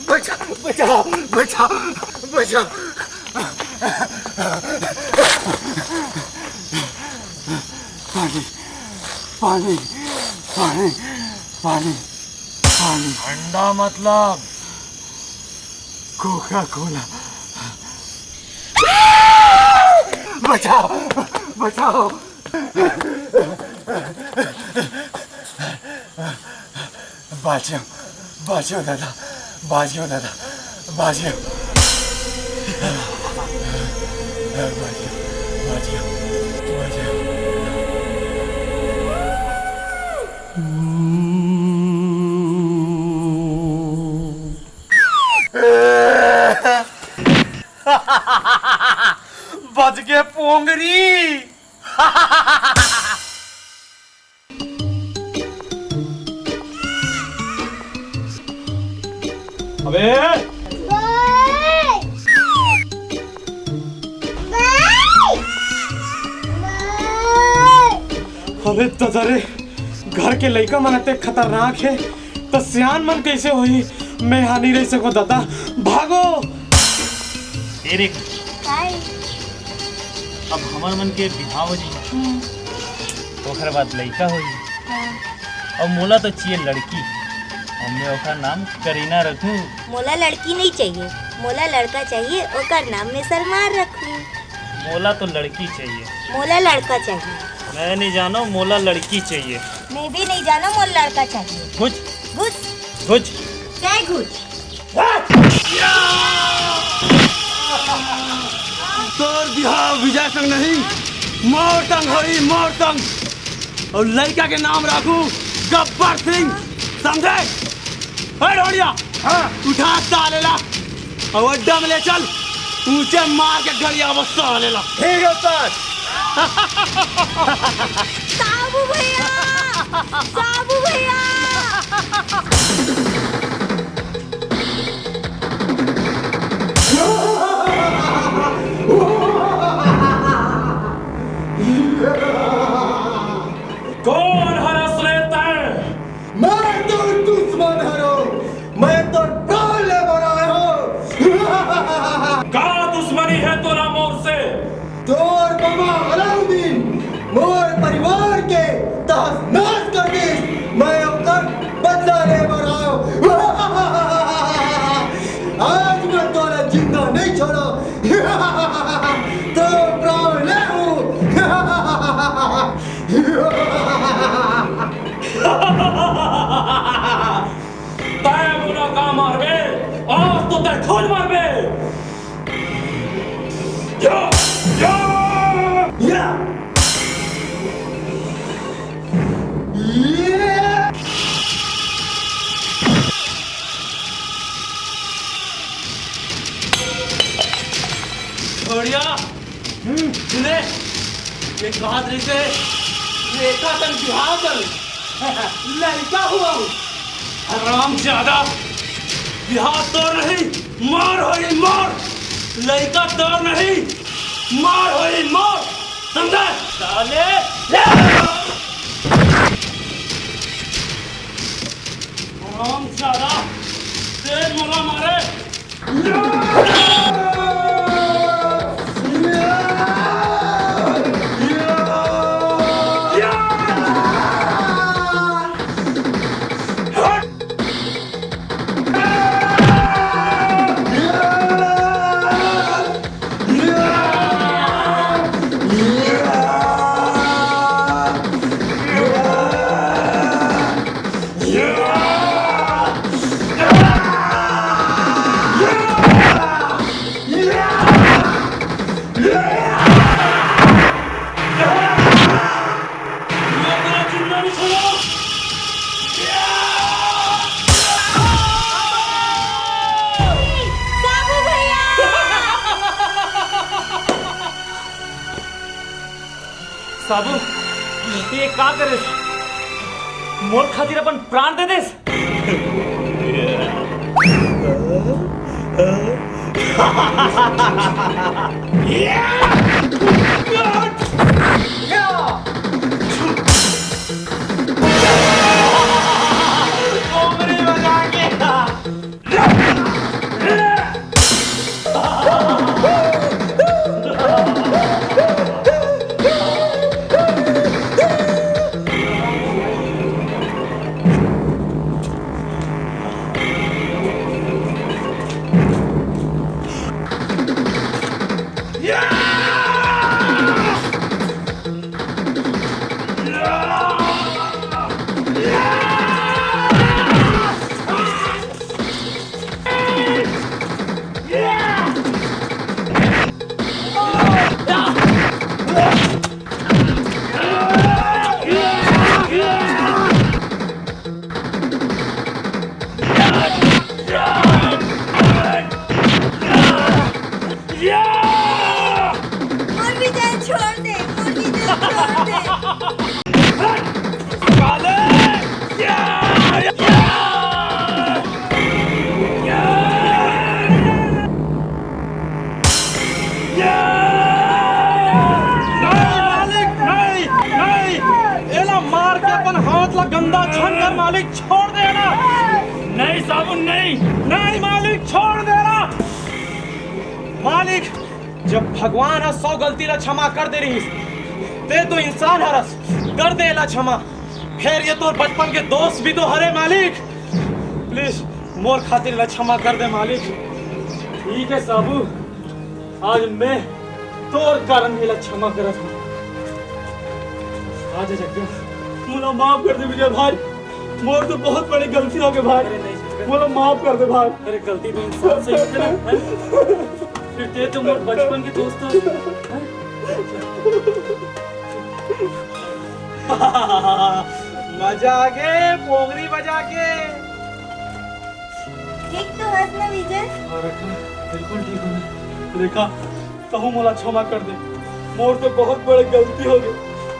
बचा, बचा, बचा, बचा। पानी, पानी, पानी, पानी, पानी। ठंडा मतलब? कोका कोला। बचाओ, बचाओ। बाँच्यो, बाँच्यो दादा, बाँच्यो दादा, बाँच्यो। बाँच्यो, बाँच्यो, बाँच्यो। बच गे पोंगरी। अबे! अबे ददा रे, घर के लइका मन अतेक खतरनाक हे, त सियान मन कइसे होही? मैं यहाँ नहीं रह सको दादा, भागो। ए रे, काय? अब हमर मन के बिहाव हो जाही, हम्म। ओकर बाद लइका होही। हाँ। अब मोला तो चाहिए लड़की, अब मैं ओकर नाम करीना रखूं। मोला लड़की नहीं चाहिए, मोला लड़का चाहिए, ओकर नाम मैं सलमान रखूं। मोला तो लड़की चाहिए। मोला लड़का चाहिए। मैं नहीं जानो, मोला लड़की चाहिए। मैं भी नहीं जानो, मोला लड़का चाहिए। घुच। घुच। घुच। काय घुच? तोर बिहाव विजय संग नहीं, मोर संग होही, मोर संग। अउ लइका के नाम राखू गब्बर सिंह, समझे? ए ढोड़िया, हाँ। उठा साले ला, अउ अड्डा में ले चल, ऊंचे मार के गरियाबो साले ला। ठीक है उस्ताद। साबू भैया, साबू भैया। कौन हरस रे तैं? मैं तोर दुश्मन हरों, मैं तोर प्राण ले बर आए हों। का दुश्मनी हे तोला मोर से? तोर बमा अलाउद्दीन मोर परिवार के तहस नहस कर दिस, मैं ओकर बदला ले बर आए हों। आज मैं तोला जिंदा नहीं छोड़ों। तोर प्राण ले हूँ। तैं मोला का मारबे? आज तो तैं खुद मरबे। या! या! या! ये! छोड़िया, हम्म। सुने, ये कहत रहिसे, रेखा संग बिहाव कर ले। लइका हुआ हूँ। हरामजादा, बिहाव तोर नहीं, मोर होही मोर। लइका तोर नहीं, मोर होही मोर। समझा? साले! हरामजादा, तेज मोला मारे। साबू भैया! साबू, ये का करेस? मोर खातिर अपन प्राण दे देस। मोर विजय छोड़ दे, मोर विजय छोड़ दे। नहीं, मालिक, नहीं, नहीं। एला मार के अपन हाथ ला गंदा झन कर, मालिक, छोड़ दे ना। नहीं साबू, नहीं। नहीं मालिक, छोड़ दे ना। मालिक, जब भगवान ह सौ गलती ला क्षमा कर दे रहिस, ते तो इंसान हरस, कर दे एला क्षमा। खैर, ये तोर बचपन के दोस्त भी तो हरे मालिक। प्लीज, मोर खातिर एला क्षमा कर दे मालिक। ठीक है साबू, आज मैं तोर कारण एला क्षमा करत हूँ। आजा जग्गा, मोला माफ कर दे विजय भाई, मोर तो बहुत बड़ी गलती हो गई भाई, मोला माफ कर दे भाई। अरे गलती तो इंसान से ही होथे ना, हैं? फिर ते तो मोर बचपन के दोस्त हो, हैं? मजा आ गए, पोंगरी बजा के। ठीक तो हस ना विजय? हाँ रेखा, बिल्कुल ठीक हूँ मैं। रेखा, तहूँ मोला क्षमा कर दे, मोर तो बहुत बड़े गलती हो गई,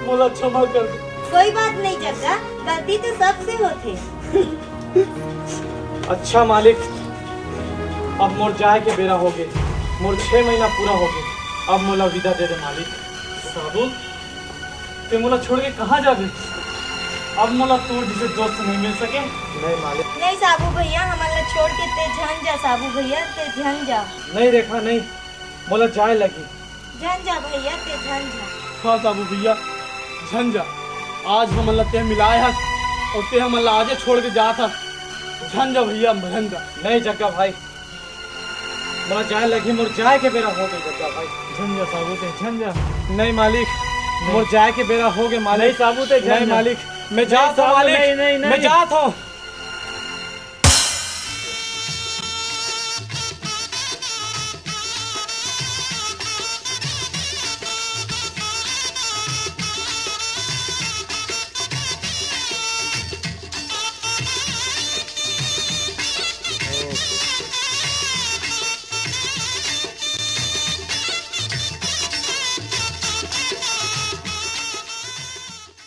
मोला क्षमा कर दे। कोई बात नहीं जग्गा, गलती तो सबसे होथे। अच्छा मालिक, अब मोर जाए के बेरा हो गे, मोर छह महीना पूरा हो गे, अब मोला विदा दे दे मालिक। साबू, ते मोला छोड़ के कहाँ जाबे? अब मोला तोर जैसे दोस्त नहीं मिल सके। नहीं मालिक। नहीं साबू भैया, हमन ला छोड़ के ते झन जा साबू भैया, ते झन जा। नहीं रेखा, नहीं, मोला जाए लगी। झन जा भैया, ते झन जा। हाँ साबू भैया, झन जा। आज हमन ला ते मिलाए हस और ते हमन ला आजे छोड़ के जात हस। झन जा भैया, झन जा। नहीं जग्गा भाई, मोला जाए लगी, मोर जाए के बेरा हो गई जग्गा भाई। झन जा साबू ते, झन जा। नहीं मालिक, मोर जाए के बेरा हो गए मालिक। नहीं साबू ते, झन नहीं जा। मालिक, मैं नहीं जात हूँ साबू, मालिक, नहीं, नहीं, मैं नहीं। जात हूँ।